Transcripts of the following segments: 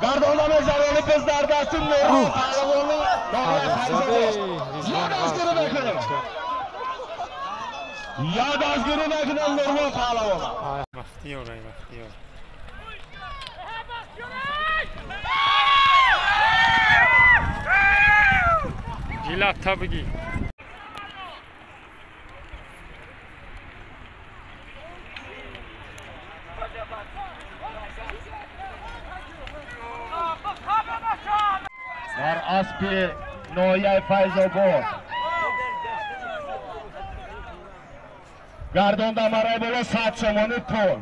Гардонда мезарони biz дар дасти Нурмон паҳлавони ёд аз гирӣ мекунем Нурмон паҳлавона. Бахтиёр, ай Бахтиёр. Жилатта бигӣ. Дар аспи ноҳияи Файзобод гардонда марай боло 100 сомонӣ пул.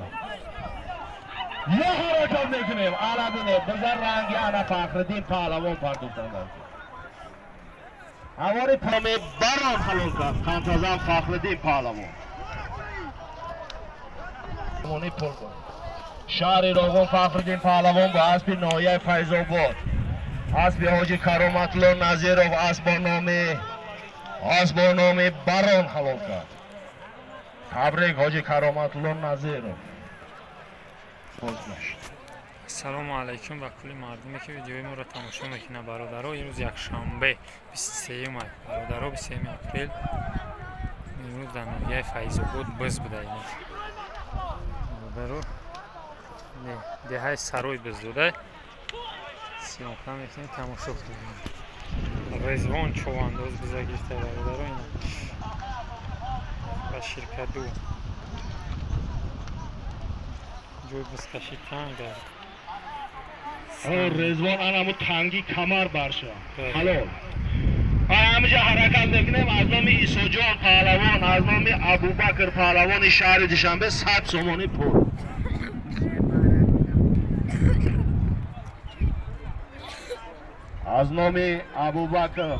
Як ҳаракат мекунем, ала бинем, бизар ранги ана Фахриддин паҳлавон партофтан. Ҳавори поме барон ҳалол кард Қантазан Фахриддин паҳлавон. Сомонӣ пул. Шаҳри Роғун Фахриддин паҳлавон бо аспи ноҳияи Файзобод, аспи ҳоҷи Кароматулло Назиров асп бо номи Барон ҳалол кард. Табрик ҳоҷи Кароматулло Назиров. Бозгашт. Ассалому алайкум ба кулли мардуме ки видеои моро тамошо мекунад. Бародаро, имрӯз якшанбе 23 бародаро, 23 апрел, имрӯз дар ноҳияи Файзобод биз буда. Бародаро, деҳаи Сарой биз дода. Съёмка мекунем, тамошо кунем. Резвон човандоз биза гирифта бародаро, ина ба ширкаду ҷой бизкаши танг дар. Резвон анаму танги камар барша. Ҳалол. Ҳамиҷа ҳаракат мекунем аз номи Исоҷон паҳлавон, аз номи Абубакр паҳлавони шаҳри Душанбе 100 сомонӣ пул. Аз номи Абубакр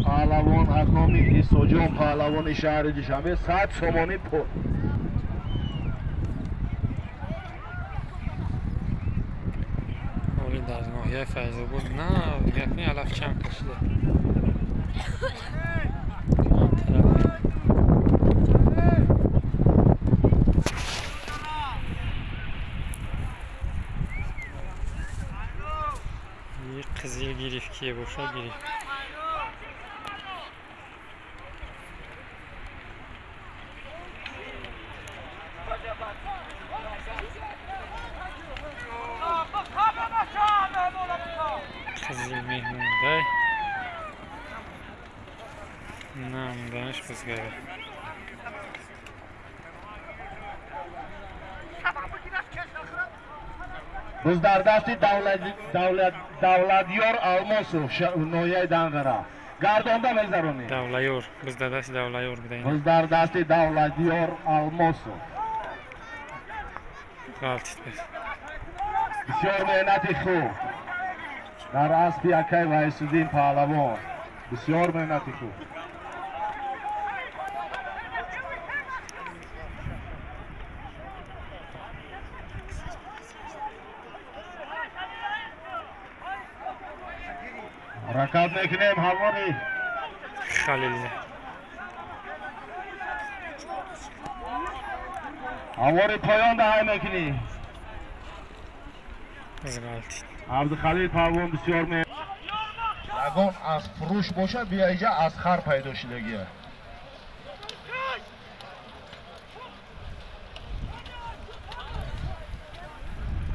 паҳлавон, аз номи Исоҷон паҳлавони шаҳри Душанбе 100 сомонӣ пул. Оли дар ноҳияи Файзобод на гапни алаф чанд кашида. Қизил гирифт, кие боша гирифт. Қизил меҳмондай намданаш бизгара. Biz дар дасти Давлатёр Алмосов ноҳияи Данғара. Гардонда мезаронем. Давлаёр, biz дар дасти Давлаёр будаем. Biz дар дасти Давлатёр Алмосов. Ғалтид без. Бисёр меҳнати хуб. Дар аспи акай Ваҳисуддин паҳлавон. Бисёр меҳнати хуб. Ҳаракат мекунем ҳавори Халил. Ҳавори поён даҳай мекунӣ. Абдухалил паҳлавон бисёр ягон аз фурӯш бошад, бия иҷа аз хар пайдо шудагия.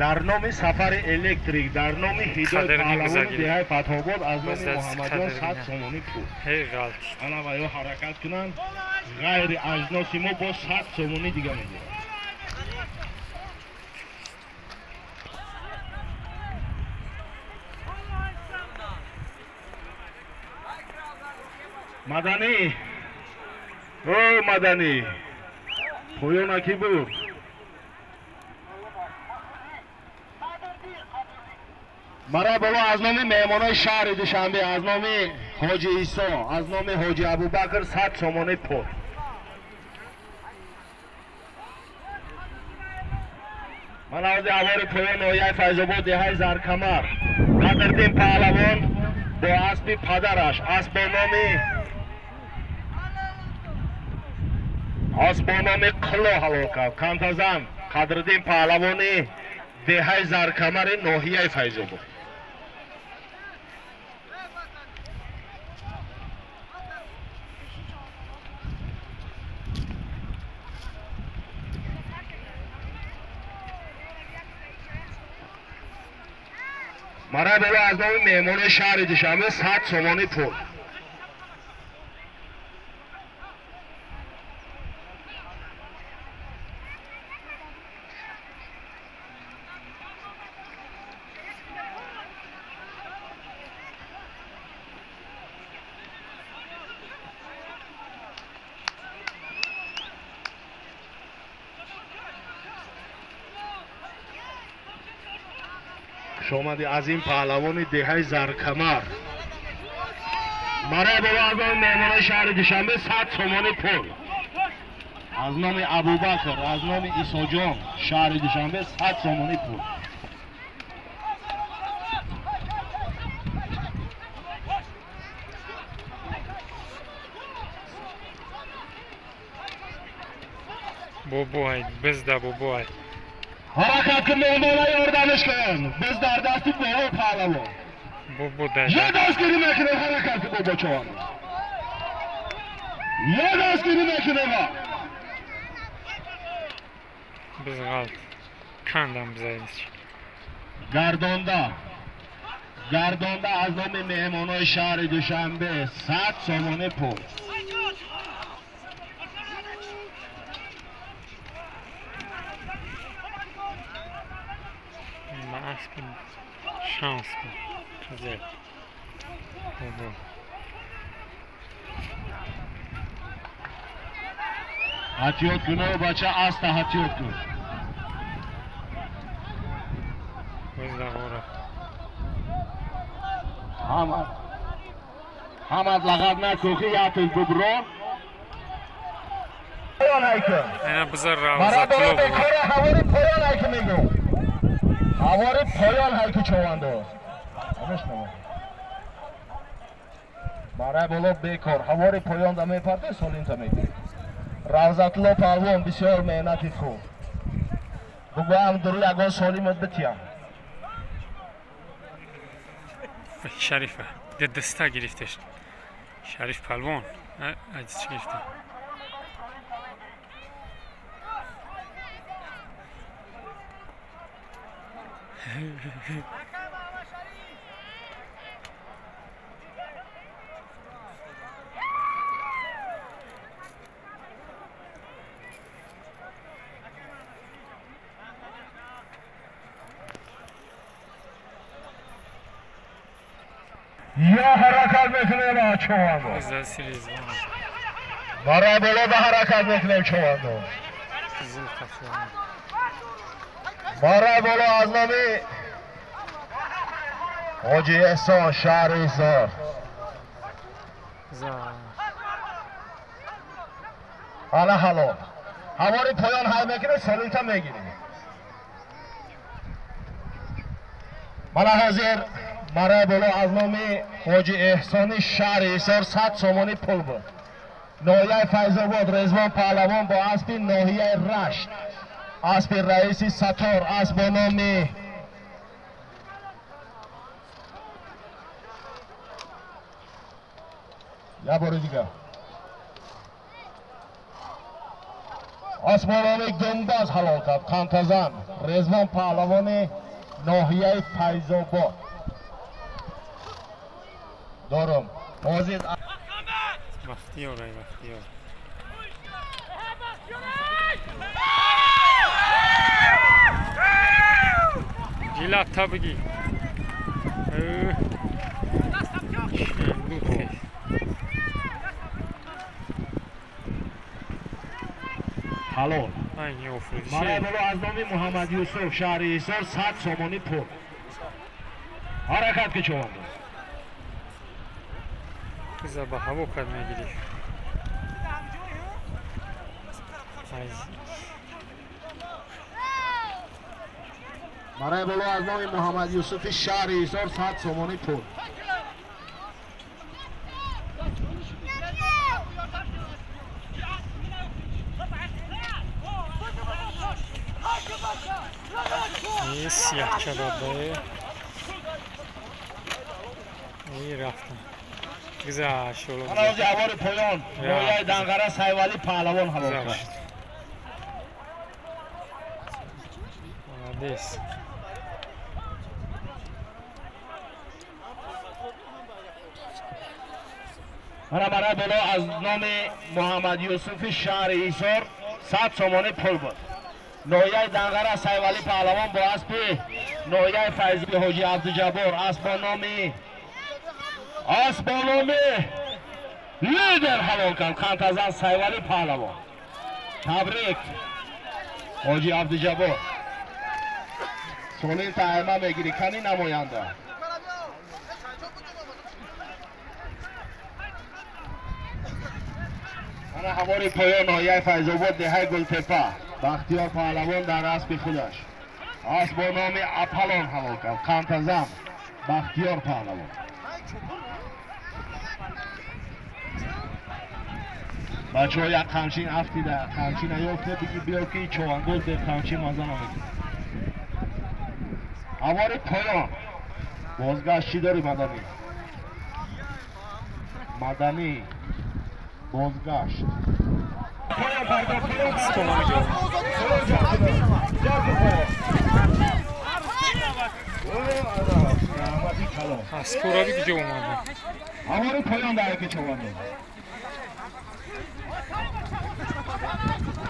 Дар номи Сафари Электрик, дар номи Ҳидоят паҳлавони деҳаи Фатҳобод аз номи Муҳаммадҷон 100 сомонӣ пул. Ана ва ё ҳаракат кунанд, ғайри аҷноси мо бо 100 сомонӣ дига медиҳанд. Маданӣ, о Маданӣ, поёна ки буд? Мара боло аз номи меҳмонои шаҳри Душанбе, аз номи ҳоҷи Исо, аз номи ҳоҷи Абубакр 100 сомонӣ пул. Ман авзи авори поён ноҳияи Файзобод деҳаи Заркамар. Қадриддин паҳлавон бо аспи падараш, асп бо номи Қило ҳалол кард. Кантазан Қадриддин паҳлавони деҳаи Заркамари ноҳияи Файзобод. Барои боло аз номи меҳмони шаҳри Душанбе 100 сомонӣ пул. Шомади азим паҳлавони деҳаи Заркамар. Барои боло аз номи меҳмонои шаҳри Душанбе 100 сомонӣ пул. Аз номи Абубакр, аз номи Исоҷон, шаҳри Душанбе 100 сомонӣ пул. Бобой, бизда бобой. Ҳаракат кун, меҳмона ёрдамиш кун. Biz дар дасти бобо паҳлавон. Бобо дар. Я дастгирӣ мекунем, ҳаракат кун бобо чована. Я дастгирӣ мекунем. Biz ғалт. Кандам бизайдиш. Гардонда. Гардонда аз номи меҳмонои шаҳри Душанбе 100 сомонӣ пул. Шанс зед. Ҳатиёт кун, бача, аста ҳатиёт кун. Ҳамад лағат накӯхи, ятил бубро. Ана бизар равзатло. Ҳавори поён ҳайки мегӯм. Ҳавори поён ҳайки човандоз. Барои боло бекор. Ҳавори поён да мепарде, солинта мегирӣ. Равзатло палвон бисёр меҳнати хуб. Бугӯям дуру ягон солимот битиям. Шарифа даста гирифтеш. Шариф палвон аз чӣ гирифта? Я ҳаракат мекунем човандоз. Барои боло ба ҳаракат мекунем човандоз. Барои боло аз номи ҳоҷи Эҳсон шаҳри Ҳисор. Ана ҳалол. Ҳавори поён ҳай мекунем, солинта мегирем. Мана ҳозир барои боло аз номи ҳоҷи Эҳсони шаҳри Ҳисор 100 сомонӣ пул буд. Ноҳияи Файзобод Резвон паҳлавон бо аспи ноҳияи Рашт, аспи раиси Сатор, асп бо номи як бори дигар асп бо номи Гумбаз ҳалол кард. Қантазан Резвон паҳлавони ноҳияи Файзобод. Дорум. Ҳозир Бахтиёр, ай Бахтиёр. Гила табги. Ҳалол. Барои боло аз номи Муҳаммад Юсуф шаҳри Ҳисор 100 сомонӣ пул. Ҳаракат ки човандоз. Киза ба ҳаво кард мегирӣ. Барои боло аз номи Муҳаммад Юсуфи шаҳри Ҳисор 100 сомонӣ пул. Сияҳча бабе. Рафтам. Гузашт. Ҳозир ҳавори поён ноҳияи Данғара Сайвалӣ паҳлавон ҳалол кард. Молодец. Мана барои боло аз номи Муҳаммад Юсуфи шаҳри Ҳисор 100 сомонӣ пул буд. Ноҳияи Данғара Сайвалӣ паҳлавон бо аспи ноҳияи Файзи Ҳоҷи Абдуҷаббор асп бо номи лидер ҳалол кард. Қантазан Сайвалӣ паҳлавон. Табрик Ҳоҷи Абдуҷаббор. Солин таъма мегирӣ кани намоянда. Ана ҳавори поён ноҳияи Файзобод деҳаи Гултепа. Бахтиёр паҳлавон дар аспи худаш. Асп бо номи Аполлон ҳалол кард. Қантазан Бахтиёр паҳлавон. Бачаҳо як қамчин афтида, қамчина ёфта биги биё ки човандоз бе қамчин маза намекунад. Ҳавори поён. Бозгашт чӣ дорӣ Маданӣ? Маданӣ бозгашт. Поён парда поён. Аскораби куҷо омада? Ҳавори поён дар яки човандоз.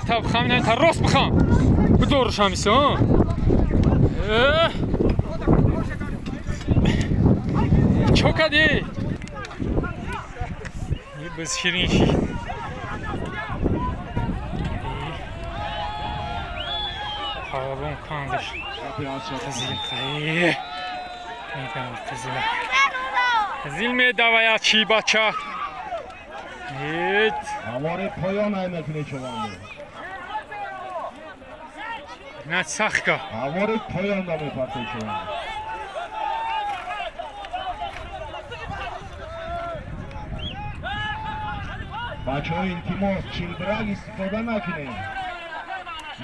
Та бихам не та рост бихам. Бидорш ҳамисо. Чо кардӣ? Биз ширин шид. Паҳлавон кандаш. Қизил қай. Медава қизил. Қизил медава чӣ бача. Ҳавори поён ай мекунӣ човандоз. На сахка. Ҳавори поён да мепартои човандоз. Бачаҳо илтимос чилбирак истифода накунед.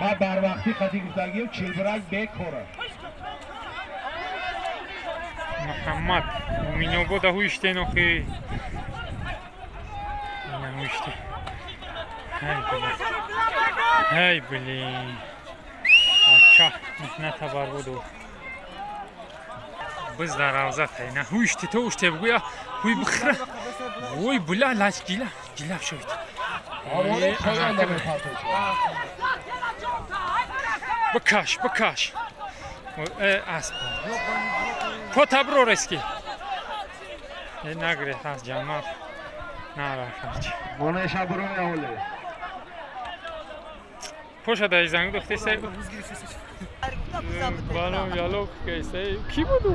Ман барвақтӣ қатӣ гуфтагиам чилбирак бекора. Муҳаммад Муминобода ҳуиштен охи. Ина ҳуиште. Ҳай блин. Ҳай блин. Ача меҳната барбуду. Биз дар равза тайна ҳуиште то уште бугӯя ҳуй бихра. Вой була лач гила гила шуд. Бикаш бикаш. Асп. По табро рески. Нагре аз ҷамъат нарафт. Монеша буроя оле. Поша дай занг духтесай. Балом ялок кайсай. Ки буду?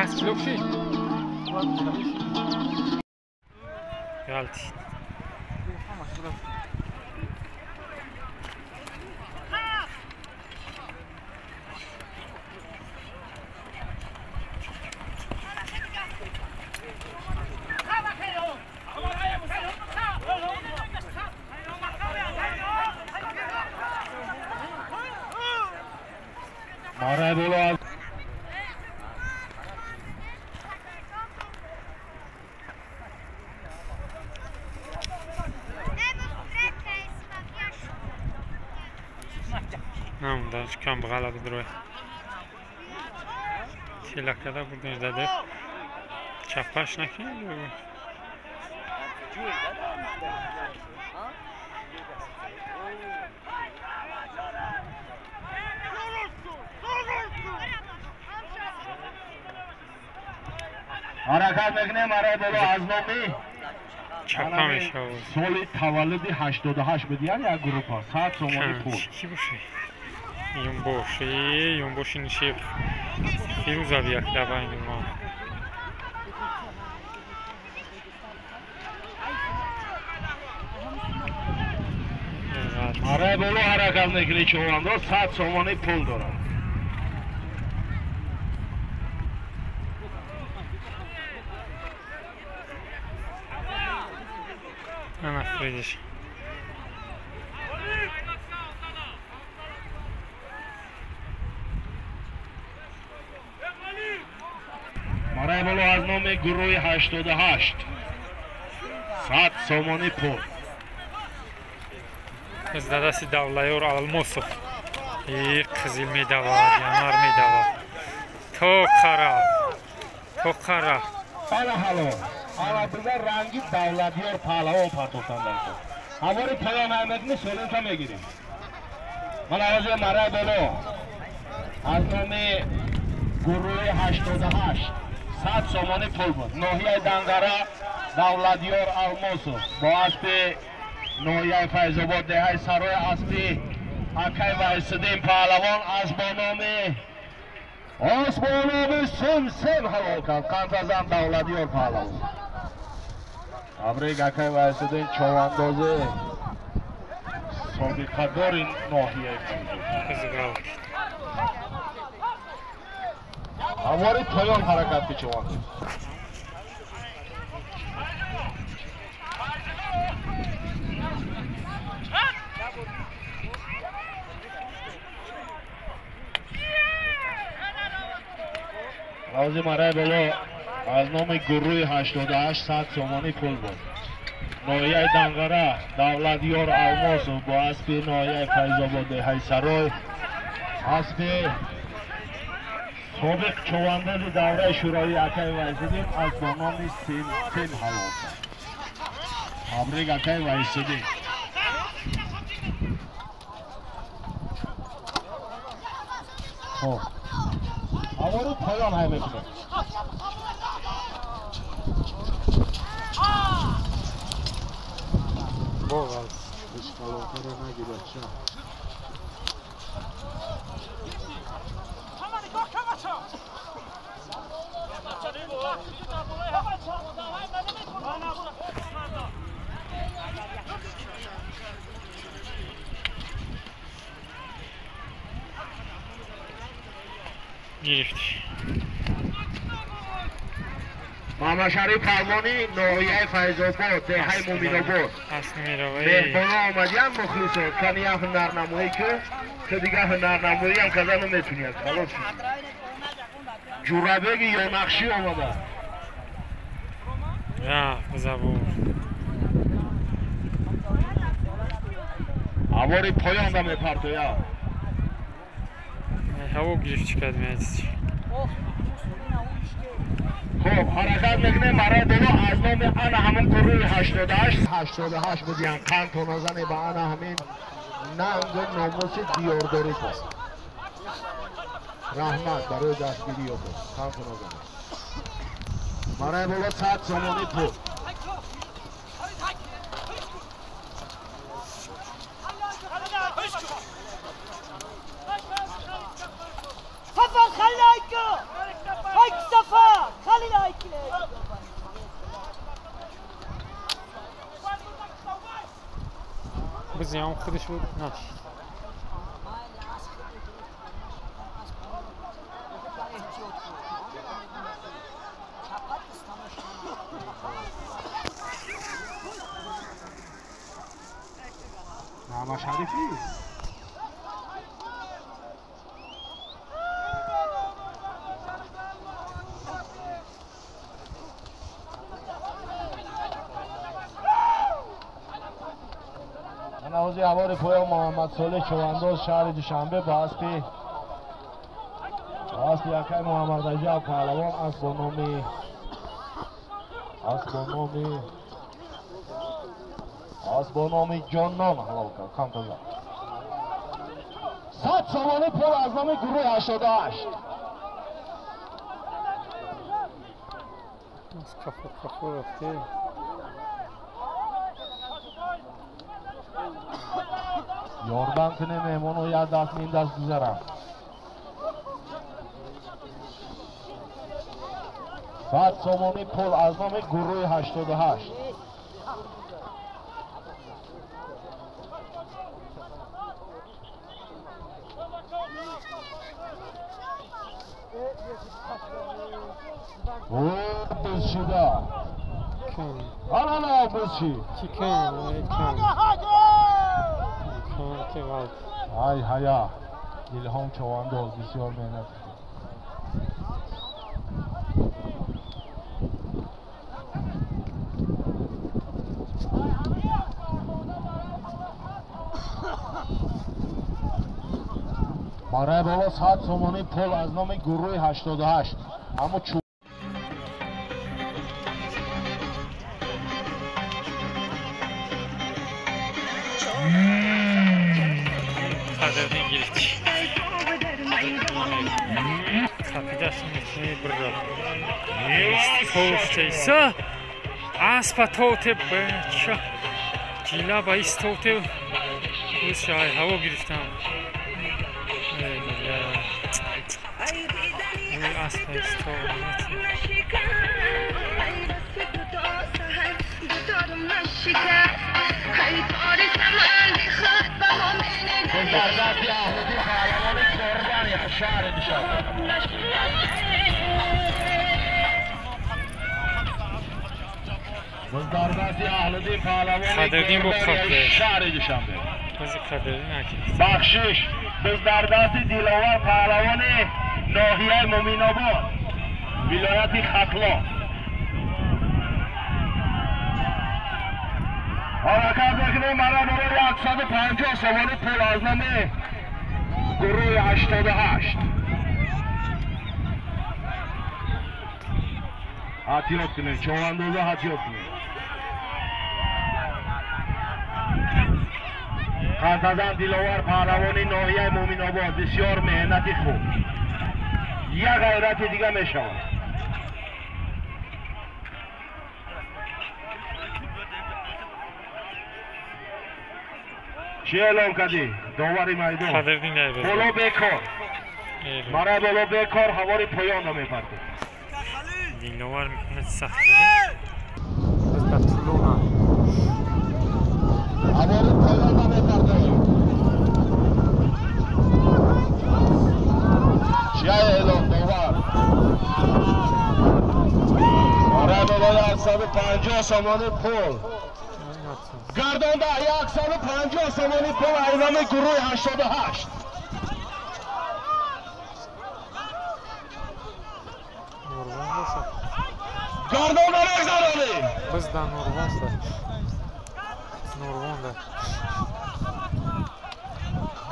Аз чилок ши? Ғалтид. Марай боло Намда кам бағала бидрой. Тела када бурдем заде. Чапаш накин. Ҳаракат мекунем барои боло аз номи чапа мешавад. Соли таваллуди 88 буд, яъне як группа 100 сомонӣ пул. Чӣ боше? Юмбоши, юмбоши нишеб. Фирӯза як давайни мо. Барои боло ҳаракат мекунӣ човандоз 100 сомонӣ пул дорад. Ана фридиш. Барои боло аз номи гурӯҳи 88 100 сомонӣ пул. Аз дадасти Давлаёр Алмосов. И қизил медавад, янар медавад. То қара. То қара. Ана ҳалол. Ана биза ранги Давлатёр паҳлавон партофтан. Ҳавори поён аймекни солимта мегирем. Ман авози марай боло. Аз номи гурӯҳи 88 100 сомонӣ пул буд. Ноҳияи Данғара Давлатёр Алмосов бо аспи ноҳияи Файзобод деҳаи Сарои аспи акай Вайсиддин паҳлавон аз бо номи Сим-Сим ҳалол кард. Қантазан Давлатёр паҳлавон. Табрик акай Вайсиддин човандози собиқадори ноҳияи Файзобод. Ҳавори поён ҳаракат кичованд. Равзи марай боло аз номи гурӯҳи 88 100 сомонӣ пул буд. Ноҳияи Данғара Давлатёр Алмосов бо аспи ноҳияи Файзобод деҳаи Сарой аспи собиқ човандози давраи Шӯравӣ акай Вайсиддин аз бо номи Сим-Сим ҳалол кард. Табрик акай Вайсиддин. Хоб. Ҳавори поён ҳай мекунем. Боғаз. Ишқалоқаро наги бача. Гирифти. Мамашариф Палвонӣ ноҳияи Файзобод деҳаи Муминобод. Меҳмоно омадиян мухлисо кани як ҳунарнамоӣ ки ту дигар ҳунарнамоиам карда наметунӣ. Халос. Ҷурабеги Ёнақшӣ омада. Рафт забур. Ҳавори поёнда мепартоя. Ҳаво гирифти кард меазиз. Хоб, ҳаракат мекунем барои боло аз номи ана ҳамин гурӯҳи 88 88 будиян қанд тоназане ба ана ҳамин нангу номуси диёрдорӣ кун. Раҳмат барои дастгирӣ ёбон. Қанд тоназане. Барои боло 100 сомонӣ пул. سفر خلي هيك هيك سفر خلي هيك بزيان خدش بود ناش نعم شریفی نوازی هوار پویا محمد صالح چوانداز شهر دوشنبه با اسب یکای محمد رجب پهلوان از با نام جانان حلال کرد. کام 100 سامانه پول از نام گروه 88 از کفو رفته. ёрдам кунем меҳмоно як даст ним даст гузарам. 100 сомонӣ пул аз номи гурӯҳи 88. Бузшида. Ана бузши. Чикан, кан. Ай ҳая Илҳом Човандоз бисёр меҳнат кард. Барои боло 100 сомонӣ пул аз номи гурӯҳи 88. Аммо Қадрдин гирифт. Қапидаш метуни бирро. Тофтейса. Аспа тоте бача. Ҷила ба истоте. Ӯшай ҳаво гирифтам. Аспа истоте. Қадрдин бо бахшиш biz дар дасти Диловар паҳлавони ноҳияи Муминобод, вилояти Хатлон. Ҳаракат мекунем барои 150 сомонӣ пул аз номи гурӯҳи 88. Эҳтиёт кунед, човандоза эҳтиёт кунед. Қантазан Диловар паҳлавони ноҳияи Муминобод бисёр меҳнати хуб. Як ғайрати дига мешавад. Чӣ эълон кардӣ? Довари майдон. Боло бекор. Барои боло бекор ҳавори поёнро мепартед. Диловар меҳнати сахт. Ҳавори поёнро мепартед. Чӣ эълон довар? Барои боло 150 сомонӣ пул. Гардонда 150 сомонӣ пул аз номи гурӯҳи 88. Гардонда мегзаронӣ. Biz да Нурвонда. Нурвонда.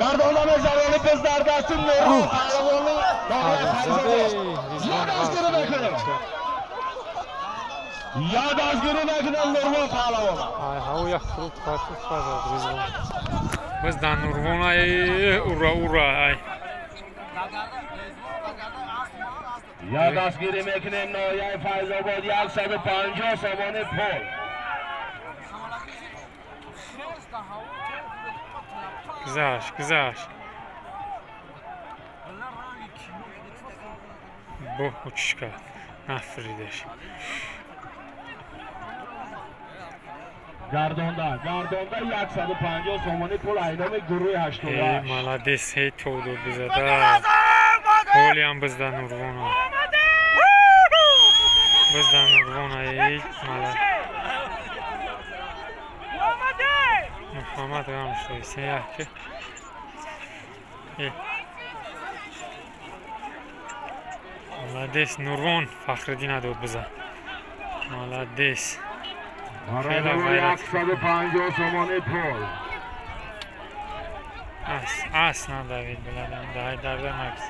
Гардонда мегзаронӣ biz дар дасти Нурвон паҳлавони ноҳияи Файзобод. Я дастгирӣ мекунем. Я дастгирӣ мекунем Нурвон паҳлавона. Ай ҳаво як хурд партуф фазад Ризвон. Biz да Нурвон ай ура ура ай. Я дастгирӣ мекунем ноҳияи Файзобод 150 сомонӣ пул. Гузашт, гузашт. Бо учка нафридеш. Гардонда, гардонда 150 сомонӣ пул аз номи гурӯҳи 88. Молодец, ҳей тодод бизада. Ҳолиам бизда Нурвона. Бизда Нурвона, эй молодец. Муҳаммад ғам шуд, яке. Молодец, Нурвон Фахриддина дод биза. Молодец. Барои 150 сомонӣ пул. Ас, ас надавид биладам, дай дарда накс.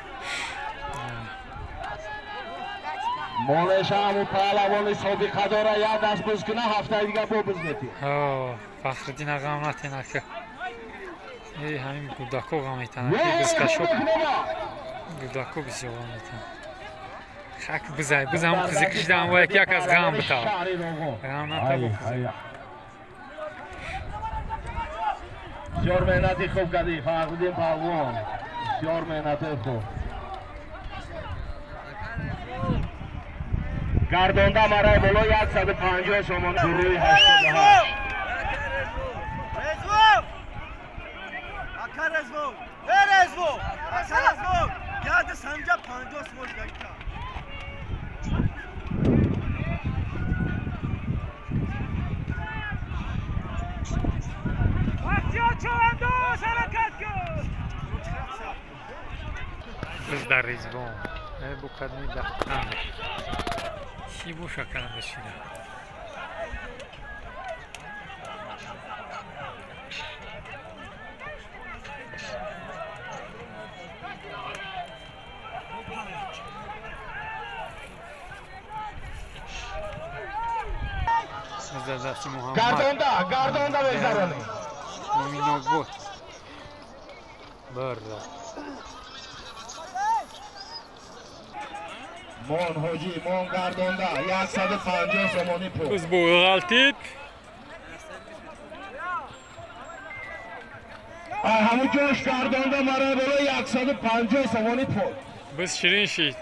Молеша ҳамун паҳлавони собиқа дора, як даст буз куна, ҳафтаи дига бо буз метиҳад. Ҳо, Фахриддина ғам натена ки. Эй, ҳамин гудако ғам метана ки бизкашо. Гудако бисёр ғам метана. Хак бизай, бизам қизиқишдан ва як аз ғам битав. Ғам натабо. Бисёр меҳнати хуб кардӣ, Фахриддин паҳлавон. Бисёр меҳнати хуб. Гардонда марай боло 150 сомон гурӯҳи 88. Резвон! Ака Резвон! Э Резвон! Ака Резвон! 150 сомон гашта. Biz дар Ризвон. Э букадми дахтан. Чӣ боша карда шида? Дар дасти Муҳаммад. Гардонда, гардонда мегзаронӣ. Муминобод. Барра. Мон ҳоҷӣ, мон гардонда 150 сомонӣ пул. Биз бо ғалтид. Ҳамун ҷош гардонда мара боло 150 сомонӣ пул. Биз ширин шид.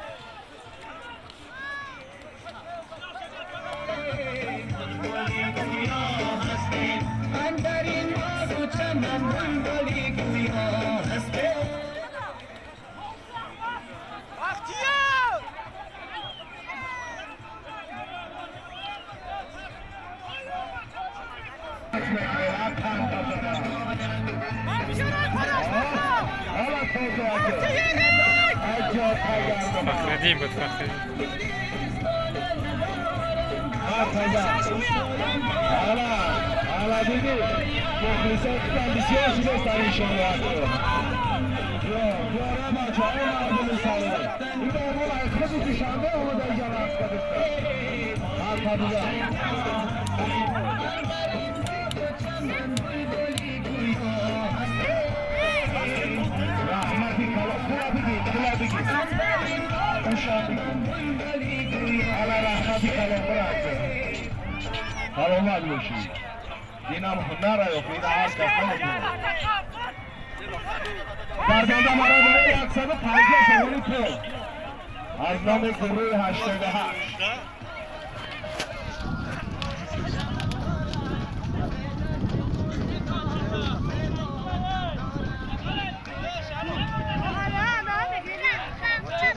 Фахриддин буд, Фахриддин. Ала дидӣ, мухлисон худам бисёр шудааст дар ин шониятро. Ёра бачаҳо мардуми сарой. Ин бобо аз худи Душанбе омада инҷа рақс кардааст. Ҳар раҳмати калон. Пула бигир, пула бигир. Ала раҳмати калон брат. Саломат бошӣ. Инам ҳунара ёфт, ина ҳар кас наметавонад. Гардонда мара барои 150 сомонӣ пул. Аз номи гурӯҳи 88.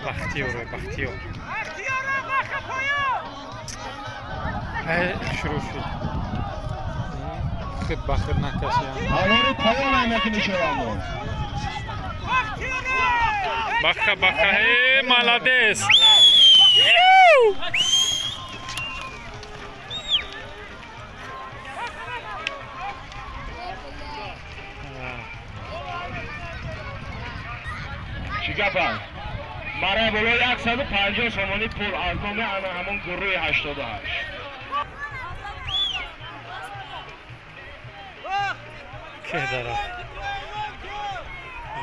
Бахтиёр, Бахтиёр. Шурӯъ шуд. Худ ба худ накашиям. Ҳавори поён аймаки шаванд. Баха, баха, э, молодец. Чӣ гап аст? Барои боло 150 сомонӣ пул аз номи ана ҳамон гурӯҳи 88. Ке дара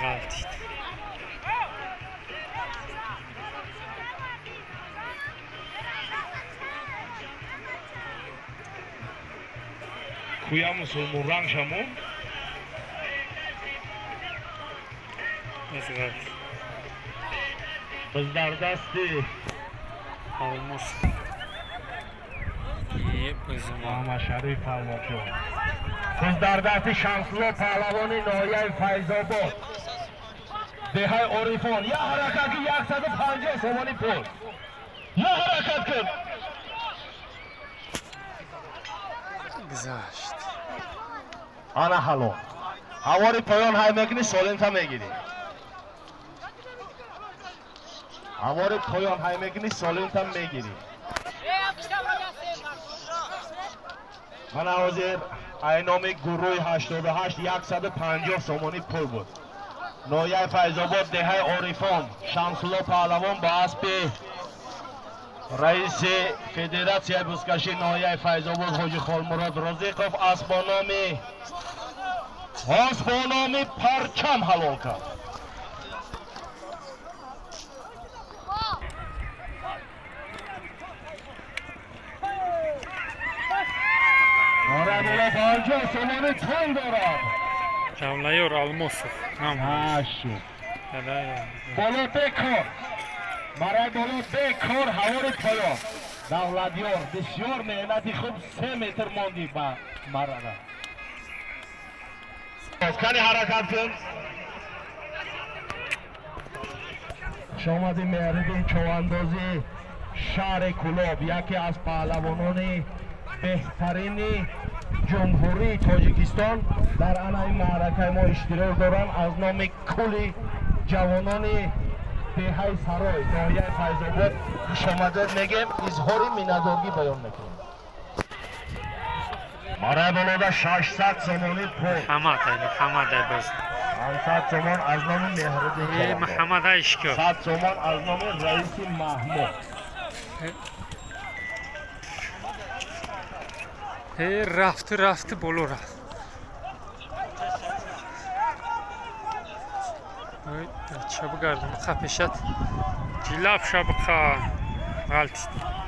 ғалтид. Куя мусулмонранг шамон? Без ғалтид. Biz дар дасти Алмос. Муҳаммадшариф палвонҷон. Biz дар дасти Шамсулло паҳлавони ноҳияи Файзобод. Деҳаи Орифон. Я ҳаракат ки 150 сомонӣ пул. Я ҳаракат кун. Гузашт. Ана ҳалол. Ҳавори поён ҳай мекунӣ, солимта мегирӣ. Ҳавори поён ҳай мекунӣ, солимта мегирӣ. Мана ҳозир айноми гурӯҳи 88 150 сомонӣ пул буд. Ноҳияи Файзобод, деҳаи Орифон, Шамсулло паҳлавон ба аспи раиси федератсияи бузкашӣ ноҳияи Файзобод ҳоҷи Холмурод Розиқов асп бо номи Парчам ҳалол кард. Сомонӣ пул дорад. Ҷавлаёр Алмосов. Боло бекор. Барои боло бекор ҳавори поён. Давлатёр бисёр меҳнати хуб 3 метр монди ба марара. Кани ҳаракат кун. Хуш омадӣ меҳридин човандози шаҳри Кӯлоб, яке аз паҳлавонони беҳтарини ҷумҳурии Тоҷикистон дар анаи маъракаи мо иштирок доранд. Аз номи кулли ҷавонони деҳаи Сарой, ноҳияи Файзобод хушомадед мегем, изҳори миннатдорӣ баён мекунем. Барои болода 600 сомонӣ пул. Муҳаммад, Муҳаммад боз. 500 сомон аз номи Меҳриддин. Муҳаммад Айшкор. 100 сомон аз номи раиси Маҳмуд. Рафту рафту боло рафт. Ча бигардам, қа пешат ҷилаб ша биқа ғалтид.